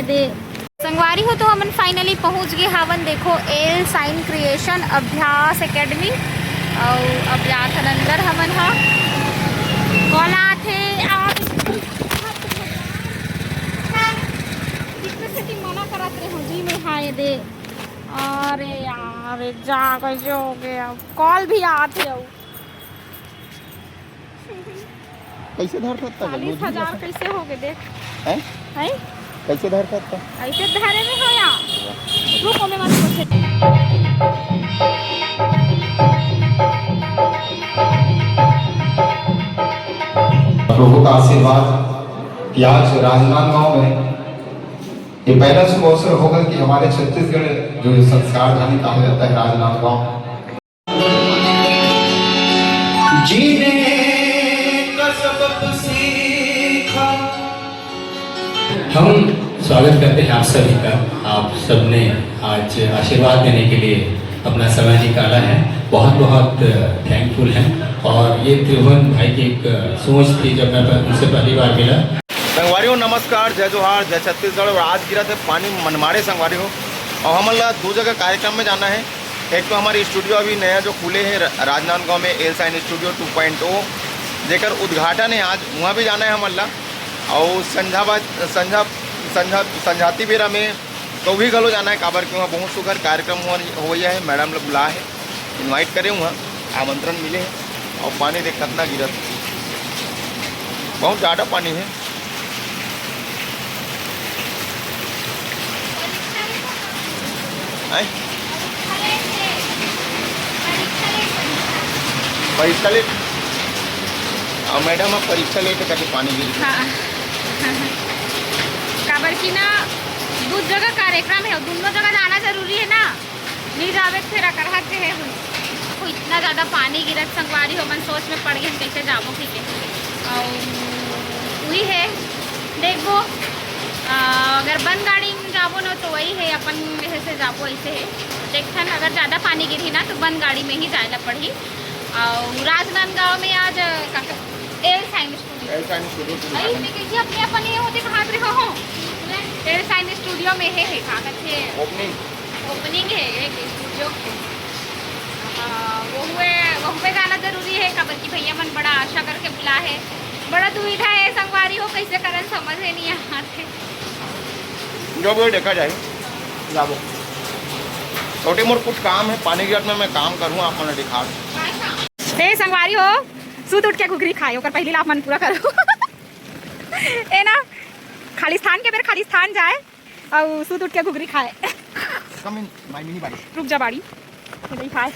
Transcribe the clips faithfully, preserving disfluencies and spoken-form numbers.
दे। संगवारी हो, तो हमन finally पहुंच गे हावन। देखो, एल साइन क्रिएशन अभ्यास एकेडमी। अउ अब जाथन अंदर हमन ह। कॉल आथे, आप कितने से कि मना करत रहे हो जी मैं, हाँ, ये दे। अरे यार, जा, कैसे हो गया? कॉल भी आथे हो। कैसे धरथस त? चालीस हजार कैसे हो गए, देख। हैं? हैं? कैसे धरथस त? ऐसे धरे में हो या? रुको, मैं मत पूछे। प्रभु का आशीर्वाद कि आज राजनांदगांव में ये पहला शुभ अवसर होगा कि हमारे छत्तीसगढ़ जो संस्कार धानी कहा जाता है राजनांदगांव, जीने का सबक सीखा। हम स्वागत करते हैं आप सभी का। आप सबने आज आशीर्वाद देने के लिए अपना समय निकाला है, बहुत बहुत थैंकफुल हैं। और ये त्रिभुवन भाई की एक सोच थी, जब मैं प-, उनसे पहली बार मिला। संगवारी हो, नमस्कार, जय जोहार, जय छत्तीसगढ़। और आज गिरत हे पानी मनमाड़े संगवारी हो, और हमन ला दो जगह कार्यक्रम में जाना है। एक तो हमारे स्टूडियो अभी नया जो खुले हे र-, राजनांदगांव में, L sine studio two point ओ, जेकर उद्घाटन हे आज, वहाँ भी जाना है हमन ला। और संझा बा-, संझा, संझा, संझाती बेरा में कौही घलो जाना है, काबर कि वहाँ बहुत सुघर कार्यक्रम होवइया हे। मैडम ला बुलाए हे, इनवाइट करे, वहाँ आमंत्रण मिले हे। और पानी देख कितना गिरत, बहुत ज़्यादा पानी है। हैं? परीक्षा लेट? अउ मैडम, अब परीक्षा लेट करके पानी गिर गया। हाँ। काबर कि ना, दू जगह कार्यक्रम है, दोनों जगह जाना जरूरी है ना। नहीं जावे त फेर अकरहा के हे हुई। तो इतना ज़्यादा पानी गिरत संगवारी हो, मन सोच में पड़ गए, हम कैसे जाबो कहिके। और वही है, देखबो, आ, अगर बंद गाड़ी में जाबो ना, तो वही है, अपन यही से जाबो, ऐसे है। देखथन, अगर ज़्यादा पानी गिरही ना, तो बंद गाड़ी में ही जाए ला पड़ही। और राजनांदगांव में आज, का, का, L sine studio. L sine studio के अरे, उद्घाटन। मैं कहिए, अपने अपन ये होते भाग रहे हो। एल साइन स्टूडियो में है, है, का कहते हैं? ओपनिंग। ओपनिंग है एक स्टूडियो के। हाँ, वो हुए, वो हुए जाना जरूरी है, काबर कि भैया मन बड़ा आशा करके बुला है। बड़ा दुविधा है, संगवारी हो, कैसे करन, समझ ही नहीं आते। जो भी हो, देखा जाए, जाबो। छोटे मोर कुछ काम है, पानी गिरत में मैं काम करूँ, आप मन दिखा। ए संगवारी हो, सुत उठ के घुघरी खाए, ओकर पहली लाभ मन पूरा करो। ए ना, खालिस्तान के बेर खालिस्तान जाए, अउ सुत उठ के घुघरी खाए। Come in my mini body। रुक जा बाड़ी, ये नहीं खाए।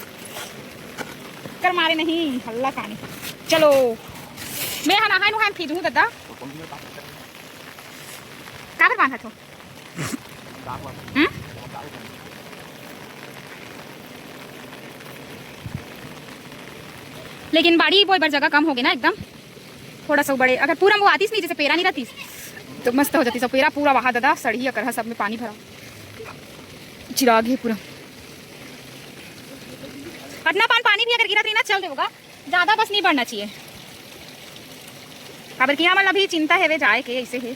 कर मारे नहीं, हल्ला कानी। चलो, मैं हा नहाए नुहाए फिर हूँ दादा। काबर बांधत हो? हम्म? लेकिन बाड़ी बोए बर जगह कम होगे ना एकदम। थोड़ा सा बड़े, अगर पूरा वो आतीस नहीं, जैसे पेरा नहीं रहतीस, तो मस्त हो जातीस। पेरा पूरा वहा दादा, सड़ही अकरहा सब में पानी भरा, चिराग है पूरा। अतना पान पानी भी अगर गिरत रही ना, चल देगा, ज्यादा बस नहीं बढ़ना चाहिए। काबर कि हमन ला भी चिंता हेवे जाए के, ऐसे है।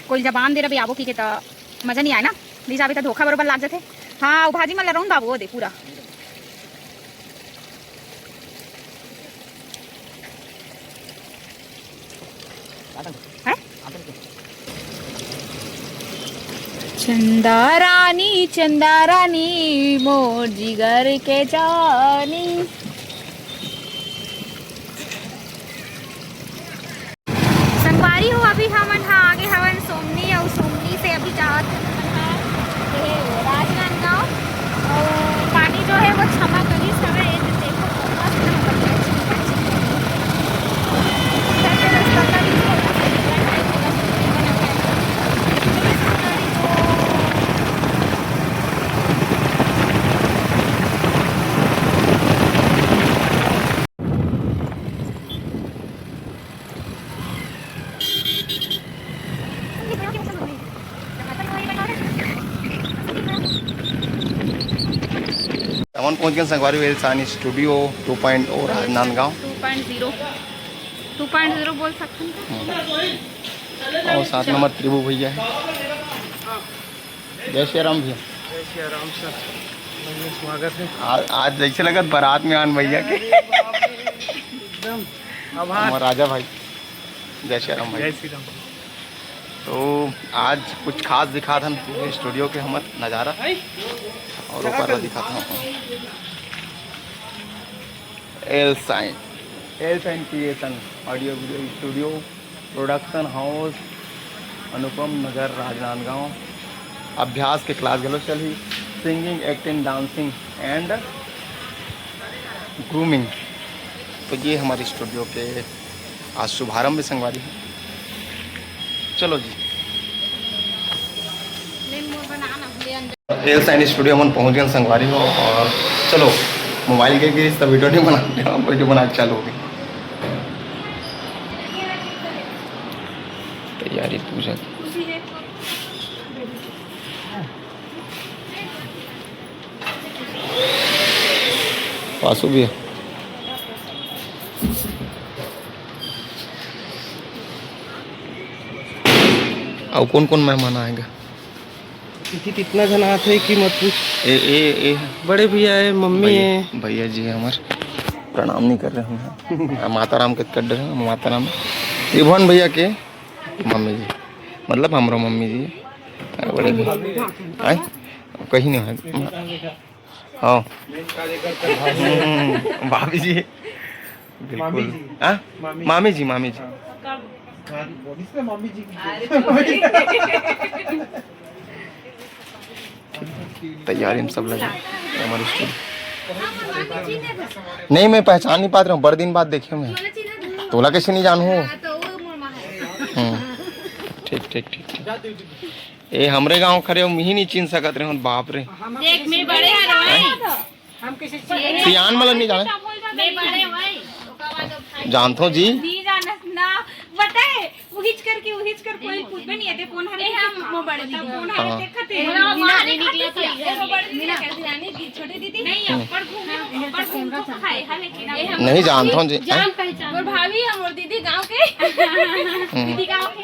कोई जबान दे रहे आबो की के, त मजा नहीं आए ना, नहीं जाबे त धोखा बरोबर लाग जाथे। हाँ, वो भाजी मन ला रहूं बाबू, वो दे पूरा। हैं? चंदा रानी, चंदा रानी, मोर जिगर के जानी। संगवारी हो, अभी हमन ह आगे हवन सोमनी, अउ सोमनी से अभी जात हन हमन ह, ए, राजनांदगांव। अउ पानी जो है वो क्षमा करिस हवे, ए, देखो, मस्त नहावत है, चिकन, चिकन। हमन पहुंच गए संगवारी, L sine studio two point ओ Rajnandgaon. Two point zero, two point zero बोल सकते हैं। और साथ में हमारे त्रिभु भैया है। जय श्री राम भैया। जय श्री राम सर, बढ़िया स्वागत है। आ, आज जैसे लगत बारात में आन भैया के। एकदम आभार। हमारे राजा भाई, जय श्री राम भाई। जय श्री राम। तो आज कुछ खास दिखात हन पूरे स्टूडियो के हमर नज़ारा, और ऊपर ला दिखात हन L sign, L sign creation audio video studio, production house, Anupam Nagar, Rajnandgaon. अभ्यास के क्लास घलो चलही, singing, acting, dancing and grooming. तो ये हमारे स्टूडियो के आज शुभारंभ संगवारी है। चलो जी, एल साइन स्टूडियो हमन पहुंच गए संगवारी हो। और चलो, मोबाइल के गिरिस त वीडियो नहीं बनाते, हम वीडियो बना के चालू हो गई। तैयारी पूजा की। वासु भी है। अउ कौन कौन मेहमान आएगा? इतनी इतना झन आथे कि मत पूछ। ए, ए, ए। बड़े भैया है, मम्मी भैया, है। भैया जी है हमारे, प्रणाम नहीं कर रहे हम। माता राम के कर रहे हैं, माता राम। त्रिभुवन भैया के मम्मी जी, मतलब हमरो मम्मी जी। अरे बड़े भैया। आए? कहीं नहीं है। हाँ। हम्म, भाभी जी। बिल्कुल। मामी जी। हाँ? मामी। मामी जी, मामी जी। हाँ। हाँ, बोलिस ना मामी जी की। तैयारी में सब लगे हमारे स्टूडियो। नहीं, मैं पहचान नहीं पात रहा हूँ, बड़े दिन बाद देखे मैं। तोला कैसे नहीं जानू? हम्म। ठीक, ठीक, ठीक, ठीक। ए, हमरे गांव खरे, मिही नहीं चिन सकत रहे, बाप रे। देख, मैं बड़े हरवं। हम किसी चीज सियान वाला नहीं जाने। मैं बड़े भाई। जानत हो जी। नहीं जानत ना, बताए, उहिच करके, उहिच कर कोई पूछबे नहीं है, ते कौन हरे, ए, हम वो बड़े दीदी। कौन हरे, हाँ। देखत है। मेरा माँ नहीं निकला था। वो बड़े दीदी, छोटी दीदी। नहीं, ऊपर घूमे, ऊपर घूम तो खाए, हाँ, लेकिन अब ए, हम नहीं जानत हो जी। जान पहचान। और भाभी, हम और दीदी गांव के। हम्म। दीदी गांव के।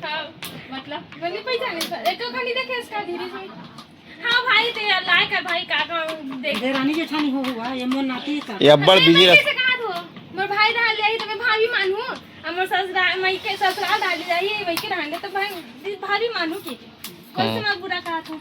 हाँ, मतलब, मैं नहीं पहचाने सर। एक तो खाली देखे इसका धीरे से। हाँ भाई, ते लायक है भाई, का, का देख। देरानी जेठानी हो हुआ, ये मोर नाती का। ये अब्बड़ अरे, busy मैं रह- कैसे कहा तू? मोर भाई डाल ले आई तो मैं भाभी मानू, और मोर ससुराल, मई के ससुराल डाल ले आई, वही के रहने तो भाई, भाभी मानू की। कौन से हाँ। मैं बुरा कहा था?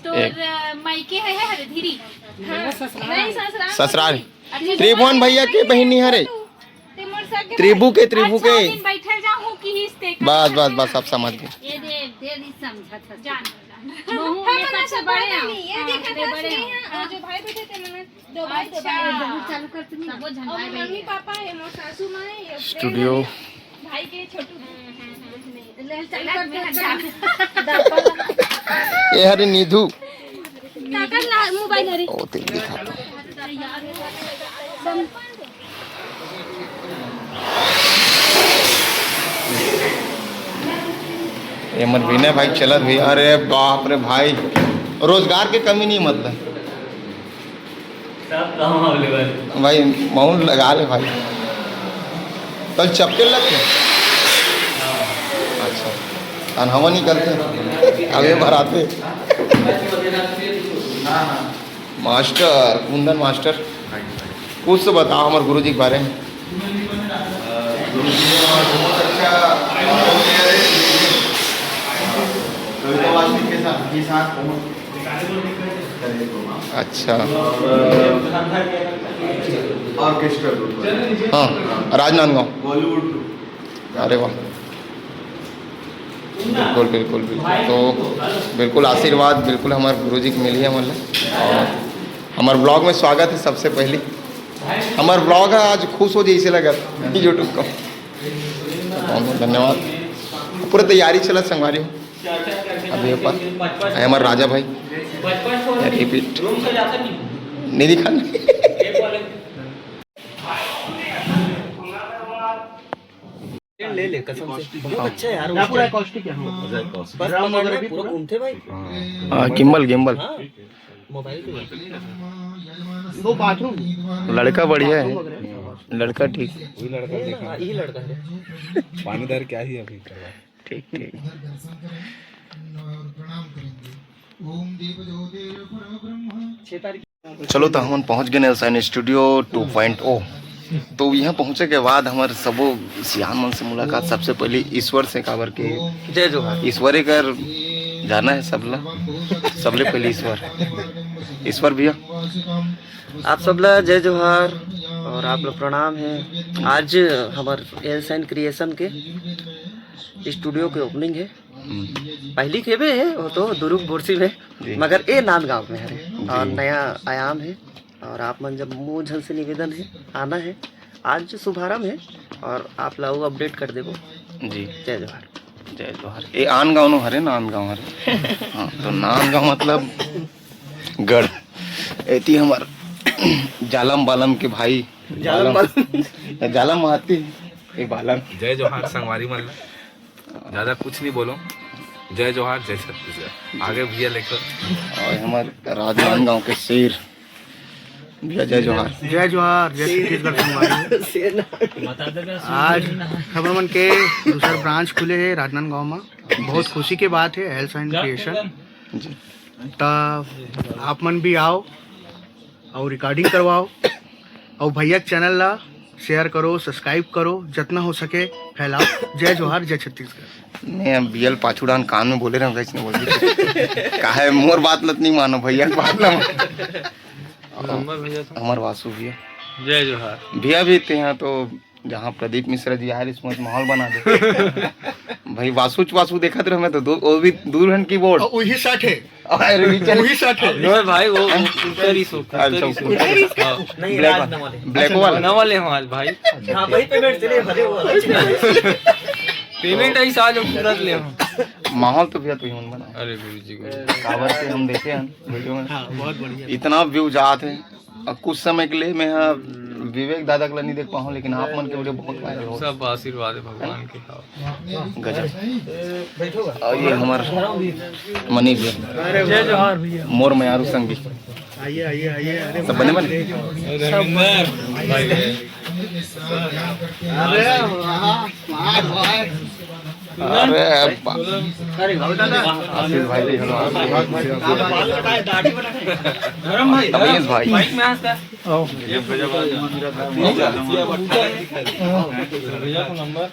तो एक। अ, मई के है, है हरे धीरी। हाँ। ससुराल। नहीं, ससुराल। ससुराल। अच्छा, त्रिभुवन भैया के बहिनी हरे। ते मोर सगे त्रिभु भाई। के, त्रिभु अच्छा, के। दिन बैठल जाहूं कि हिस ते का। बस, बस, बस, अब समझ गए। ये दे, दे दी समझत हस। जान, जान। बहू हम में ना सबसे सब बड़े बड़े हैं। नहीं, ये हाँ, देखा सबसे था बड़े स्नेहा, हैं। और जो भाई बैठे थे ना, दो भाई, दो अच्छा। भाई। चालू कर तुम्हें। सबो झन और भाई मम्मी बहन। पापा है, मोर सासू माँ है, ये स्टूडियो। भाई के छोटू। ले, चालू कर दे। ये हरे निधु। काकर ला मोबाइल हरे। ओ, तेल दिखा दो। ये मत विनय भाई चलत भी। अरे बाप रे भाई, रोजगार के कमी नहीं मतलब। सब काम available। भाई, माहौल लगा ले भाई। कल चपके लग के? अच्छा, तन हवा निकलते, अबे भराते। मास्टर, कुंदन मास्टर, कुछ तो बताओ हमारे गुरु जी के बारे में। अ, गुरु जी हमारे बहुत अच्छा player है। कविता वाचन के साथ, के साथ अच्छा। Orchestra group. हाँ, राजनांदगांव। बॉलीवुड। अरे वाह, बिल्कुल, बिल्कुल, बिल्कुल। तो बिल्कुल आशीर्वाद बिल्कुल हमारे गुरु जी के मिली है, मतलब। और हमारे ब्लॉग में स्वागत है सबसे पहले। हमारे ब्लॉग है आज, खुश हो जैसे लगा YouTube को। बहुत बहुत धन्यवाद। पूरी तैयारी चला संगवारी हो। अभी ये पर है हमारे राजा भाई। रिपीट नहीं दिखा। ले ले कसम से, बहुत अच्छा है यार। पूरा कॉस्टिक है। बस पकड़ ले, पूरा घूमते भाई। हाँ, गिम्बल, गिम्बल। हाँ, मोबाइल पे। वो बाथरूम। लड़का बढ़िया है। बाथरूम वगैरह। लड़का ठीक। वही लड़का ये देखा। हाँ, यही लड़का है। पानी दर क्या ही अभी करवा। ठीक, ठीक। छह तारीख। चलो, तो हमन पहुंच गए L sine studio two point ओ। तो यहाँ पहुँचे के बाद हमर सबो सियान मन से मुलाकात, सबसे पहले ईश्वर से, काबर के जय जोहार। ईश्वरे कर जाना है सबला, सबले पहले ईश्वर। ईश्वर भैया, आप सबला जय जोहार और आप लोग प्रणाम है। आज हमर एल साइन क्रिएशन के स्टूडियो के ओपनिंग है। हम्म। पहली खेबे है वो तो दुरुग बोरसी में, जी। मगर ए नांदगांव में हरे जी। और नया आयाम है। और आप मन जब मुंह झन से निवेदन है, आना है। आज शुभारंभ है और आप ला अउ अपडेट कर देबो। जी। जय जोहार। जय जोहार। ए आन गाँव नो हरे, नांदगांव हरे। हाँ, तो नांदगांव मतलब गढ़। एती हमर जालम बालम के भाई। जालम बालम। बालम। जालम आती। ए बालम। जय जोहार संगवारी मन ला। ज्यादा कुछ नहीं बोलो। जय जोहार, जय छत्तीसगढ़। आगे भैया लेकर। और हमर राजनांदगांव के शेर भैया, जय जोहार। जय जोहार, जय छत्तीसगढ़ संगवारी। आज हमर मन के दूसर ब्रांच खुले है राजनांदगांव में। बहुत खुशी के बात है, एल साइन क्रिएशन। जी। त आप मन भी आओ और रिकॉर्डिंग करवाओ और भैया के चैनल ला शेयर करो, सब्सक्राइब करो, जितना हो सके फैलाओ। जय जोहार, जय छत्तीसगढ़। नहीं, हम भैया ल पाछू डाहन कान में बोले रहे, वैसे नहीं बोल दी। काहे मोर बात लत नहीं मानो, भैया के बात ला मानो। नंबर भैया तो। हमर वासु भैया। जय जोहार। भैया भी इतने यहाँ तो जहाँ प्रदीप मिश्रा जी आए, इसमें माहौल बना दे। भाई वासु च वासु देखत रहे, मैं तो दो, वो भी दू ठन कीबोर्ड। और वही सेट है। अरे, नीचे वही सेट है। नहीं भाई, वो उत्तरी सो, अच्छा, उत्तरी सो। उत्तरी सो। हाँ। नहीं, ब्लैक राज वाला। नवा ले। ब्लैक अच्छा, वाला। नवा ले हम आज भाई। हाँ, वही पेमेंट चले, भले वो अलग चीज है। पेमेंट ऐसा आज हम तुरंत ले हम। माहौल तो भैया तू ही मन बनाए। अरे गुरु जी, गुरु जी। काबर से हम देखे हैं वीडियो में। हाँ, बहुत बढ़िया। इतना व्यू जात है। अब कुछ समय के लिए मैं यहाँ विवेक दादा के लिए नहीं देख पाऊँ, लेकिन आप मन के वीडियो बहुत वायरल हो। सब आशीर्वाद है भगवान के। गजब। और ये हमर मनी भैया। जय जोहार भैया। मोर मयारू संगी। आइए, आइए, आइए। अरे सब बने बने? रविंदर भाई। अरे वाह, वाह, वाह। अरे बा-, आशीष भाई जी, hello। धर्म भाई, तमीज भाई। माइक में हंसता है। भैया को नंबर।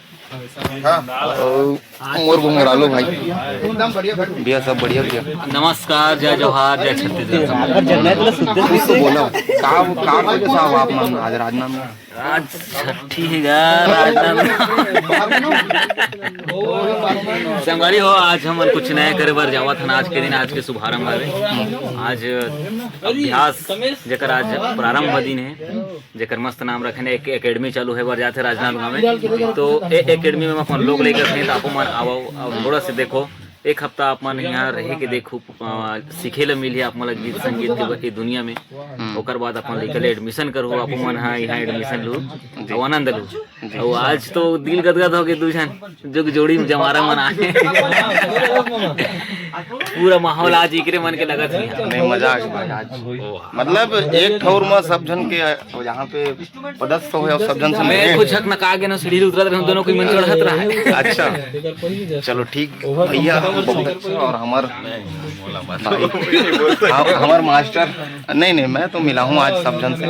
हाँ। और मोर घुंघरालो भाई। भैया सब बढ़िया भैया। नमस्कार, जय जोहार, जय छत्तीसगढ़। कुछ तो बोलो, का, का वजह से आओ आप मन आज राजनांदगांव? आज छठी है गा, राजनांदगांव। संगवारी हो, आज हमन कुछ नया करे बर जावत हन। आज के दिन, आज के शुभारंभ हवे। आज अभ्यास, जेकर आज प्रारंभ दिन है, जेकर मस्त नाम रखे ने, एक एकेडमी चालू है बर जाथे राजनांदगांव में। तो ए एकेडमी में अपन लोग लेकर थे, तो आपो मन आवो, अब थोड़ा से देखो, एक हफ्ता आप मन यहाँ रह के देखो, अ, सीखे ला मिलही आप मन ला गीत संगीत के, के दुनिया में। हम्म। ओकर बाद अपन लइका ले एडमिशन करहू, आप मन ह यहाँ एडमिशन लू, जी। अउ आनंद लू। जी। अउ आज तो दिल गदगद हो गए, दू झन जो जोड़ी में जमारा मन आए। पूरा माहौल आज एकरे मन के लगत है। नहीं, मजा आ गया आज। मतलब एक ठौर में सब झन के यहाँ पे पदस्थ हो गया, सब झन से मैं मिले। कुछ हक न कहा गया ना, सीढ़ी उतरत रहे, दोनों कोई मन चढ़त रहा है। अच्छा, चलो ठीक भैया, बहुत अच्छा। और हमार भाई, हम, हमार मास्टर, नहीं, नहीं, मैं तो मिला हूँ आज सब झन से,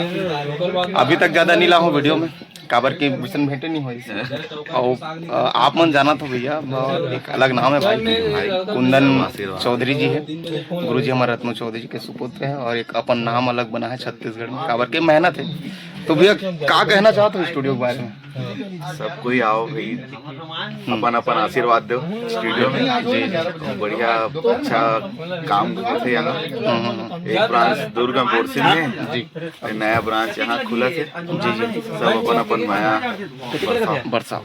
अभी तक ज्यादा नहीं ला हूँ वीडियो में, काबर के मिशन भेंटे नहीं हुई। और अ, आप मन जाना तो भैया, अ, एक अलग नाम है भाई, भाई कुंदन चौधरी जी है, गुरु जी हमारे रत्नो चौधरी जी के सुपुत्र हैं, और एक अपन नाम अलग बना है छत्तीसगढ़ में, काबर के मेहनत है। तो भैया, का कहना चाहते हो स्टूडियो के बारे में? सब कोई आओ भाई, अपन अपन आशीर्वाद दो स्टूडियो में। जी, जी। बढ़िया, अच्छा काम होथे यहाँ। हम्म, हम्म, हम्म। एक ब्रांच दुर्ग में बोरसिंह में, जी। एक नया ब्रांच यहाँ खुला थे। जी, जी। सब अपन अपन माया बरसाओ। बरसाओ।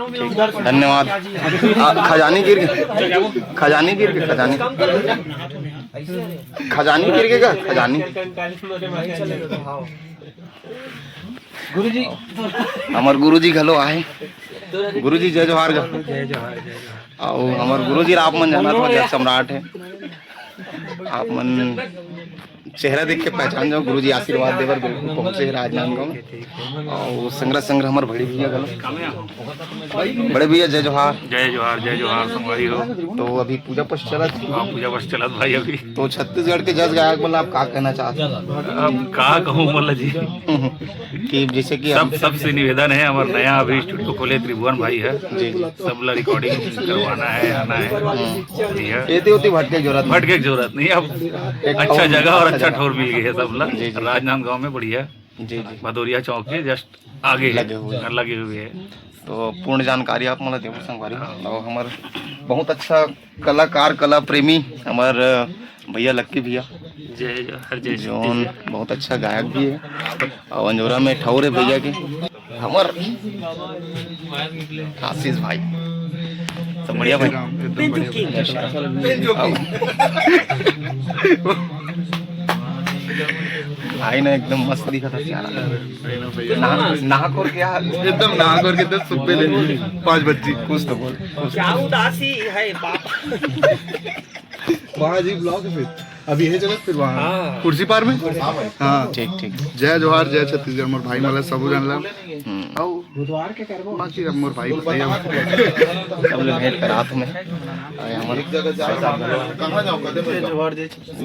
ठीक। धन्यवाद। आ, खजानी गिर गए, खजानी गिर गए, खजानी, खजानी गिर गए का? खजानी। गुरुजी। हमर गुरुजी घलो आए। गुरुजी, जय जोहार गा। जय जोहार, जय जोहार। अउ हमर गुरुजी ला आप मन जानत हो, जग सम्राट है। आप मन चेहरा देख के पहचान जाओ, गुरुजी आशीर्वाद देबर बिल्कुल पहुंचे हे राजनांदगांव। और संग्रह संग्रह हमर बड़े भैया गलो। बड़े भैया, जय जोहार। जय जोहार, जय जोहार संगवारी हो। तो अभी पूजा पाठ चलत हे। हाँ, पूजा पाठ चलत भाई अभी। तो छत्तीसगढ़ के जस गायक मन ला आप का कहना चाहते हैं? अब का कहूँ मतलब जी, कि जैसे कि सब, सबसे निवेदन है, हमारे नया अभी स्टूडियो खोले त्रिभुवन भाई है जी। सब ला रिकॉर्डिंग करवाना है, आना है। जी है। एती ओती भटके के जरूरत नहीं। भटके के जरूरत नहीं, अब एक अच्छा ठौर जगह और अच्छा अच्छा जगह। ठौर मिल गई है सब ला। जी, जी। राजनांदगांव में बढ़िया जी, जी। भदौरिया चौक के जस्ट आगे है, लगे हुए हैं। लगे हुए हैं। तो पूर्ण जानकारी आप मोला देवो संगवारी। हाँ। और हमारे बहुत अच्छा कलाकार, कला प्रेमी हमारे भैया लक्की भैया, जय जोहार, जय जोन छत्तीसगढ़। बहुत अच्छा गायक भी है और अंजोरा में ठौर है भैया के। हमर आशीष भाई, सब बढ़िया भाई? भाई ना एकदम मस्त दिखा था प्यारा। नहा, नहा खोर के आ। एकदम नहा खोर के दस सुबह ले पाँच बज्जे। कुछ तो बोल। क्या उदासी है बाप। वहाँ जी ब्लॉक है फिर। अभी ये चलत फिर वहाँ हाँ। कुर्सी पार में। हाँ। ठीक, ठीक। जय जोहार, जय छत्तीसगढ़, मोर भाई मला सबो जन ला। हम्म। आओ। बुधवार के करबो। बाकी अब मोर भाई बताइए। सब लोग भेंट करात में। और हमारे कहाँ जाओ, कहाँ जाओ?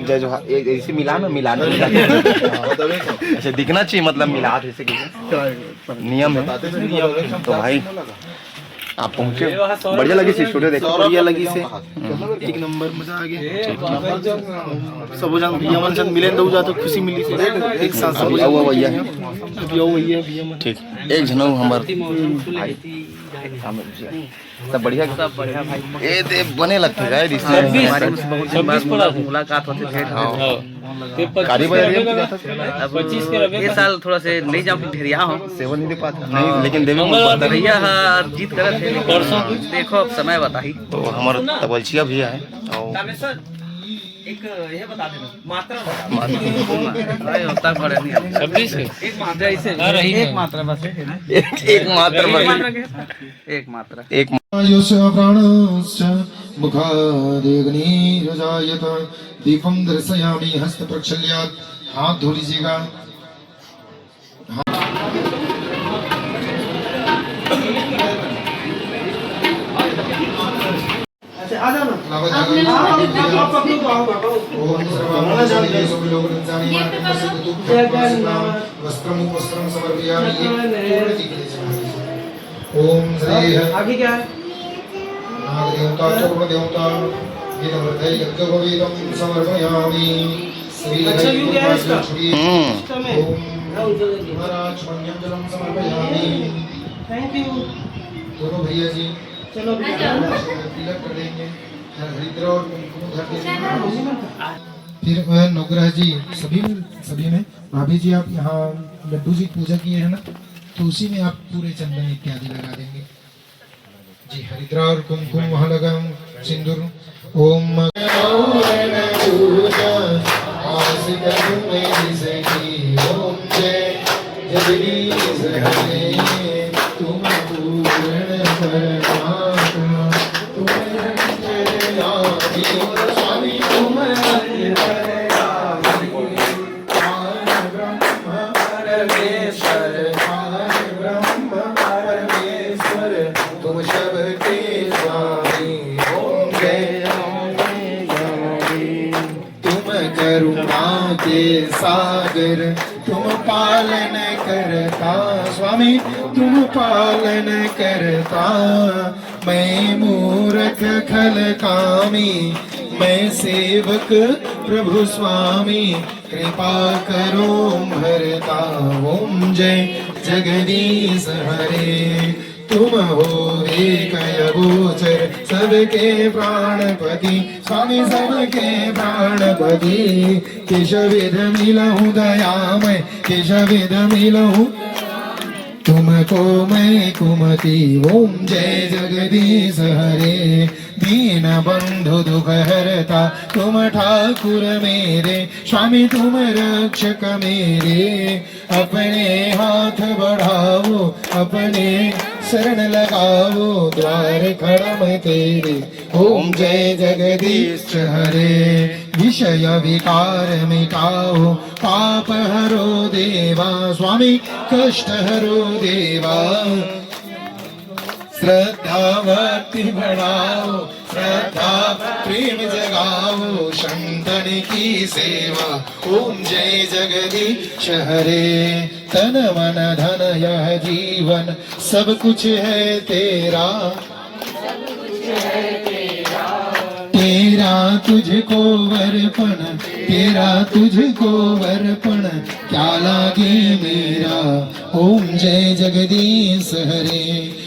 जय जोहार, ये ऐसे मिला ना, मिला ना, मिला। ऐसे दिखना चाहिए, मतलब मिला ऐसे कि नियम है। तो भाई, आप पहुंचे, बढ़िया लगी सी स्टूडियो, देखो, बढ़िया लगी से। हम्म। एक नंबर, मजा आ गया। सब जन भैया मन से मिले, दो जा तो खुशी मिली थी। एक साथ सब अभी आओ भैया। अभी आओ भैया, भैया मन। ठीक, एक झन हमर भाई, सब बढ़िया, सब बढ़िया भाई। ए दे बने लगथे गाय रिश्ते। हमारी उनसे बहुत दिन बाद मुला-, मुलाकात होती, भेंट होती। हाँ। कारी बाजार में जाता था। अब पच्चीस के रबे ये साल थोड़ा से नहीं जा ढेरिया हो। सेवन नहीं दे पाता। नहीं, लेकिन देवे में पड़ता नहीं। भैया हाँ, जीत करत है, लेकिन परसों। देखो अब समय बताही। तो हमारा तबलचिया भी है। और कामेश्वर, एक ये बता देना, मात्रा बता। मात्रा। अरे, उतना बड़े नहीं हम। छब्बीस है। एक मात्रा। जैसे हाँ, रही एक है। मात्रा बस है ना? एक, एक मात्र एक बस। मात्रा के? एक मात्रा। एक आयुष प्राणश्च मुखादेग्निरजायत। दीपं दर्शयामि हस्त प्रक्षाल्यात। हाथ धो लीजिएगा। अच्छा, आ जाओ ना। आप, आप, आप, आप पकड़ो तो आओ, आओ। ओम सर्वांगं सभी लोग रक्षामि मां। जय जय नाम। वस्त्रम वस्त्रम समर्पयामि। ये पूर्ण दिखने से। ओम श्री आगे क्या है? नाग देवता, चोर देवता, ये नवरत्न यज्ञ को भी तुम समर्पयामि। श्री अच्छा, यू क्या है इसका? हम्म। ओम महाराज मंजन जलम समर्पयामि। Thank you. दोनों भैया जी। चलो, भैया। तिलक कर देंगे। हर हरिद्रा और कुमकुम धर देंगे। फिर वह अनुग्रह जी सभी में, सभी में। भाभी जी, आप यहाँ लड्डू जी पूजा किए हैं ना, तो उसी में आप पूरे चंदन इत्यादि लगा देंगे। जी, हरिद्रा और कुमकुम वहाँ लगा, सिंदूर। ओम जगदीश हरे, तुम पूर्ण परमात्मा, तुम अंतर्यामी, स्वामी तुम अंतर्यामी, पार ब्रह्म परमेश्वर, पार ब्रह्म परमेश्वर, तुम सबके स्वामी। ओम जय, तुम करुणा के सागर, तुम पालन करता, स्वामी तुम पालन करता। मैं मूरख खल कामी, मैं सेवक प्रभु स्वामी, कृपा करो भरता। ओम जय जगदीश हरे, तुम हो एक अगोचर सबके प्राणपति, स्वामी सबके प्राणपति। किसविध मिलहु दयामय, किसविध मिलहु तुमको मैं कुमति। ओम जय जगदीश हरे, दीन बंधु दुख हरता, तुम ठाकुर मेरे, स्वामी तुम रक्षक मेरे। अपने हाथ बढ़ाओ, अपने शरण लगाओ, द्वार खड़ा मैं तेरे। ओम जय जगदीश हरे, विषय विकार मिटाओ, पाप हरो देवा, स्वामी कष्ट हरो देवा। श्रद्धा भक्ति बढ़ाओ, श्रद्धा प्रेम जगाओ, संतन की सेवा। ओम जय जगदीश हरे। तन मन धन यह जीवन, सब कुछ है तेरा। तेरा तुझको अर्पण, तेरा तुझको अर्पण, क्या लागे मेरा। ओम जय जगदीश हरे।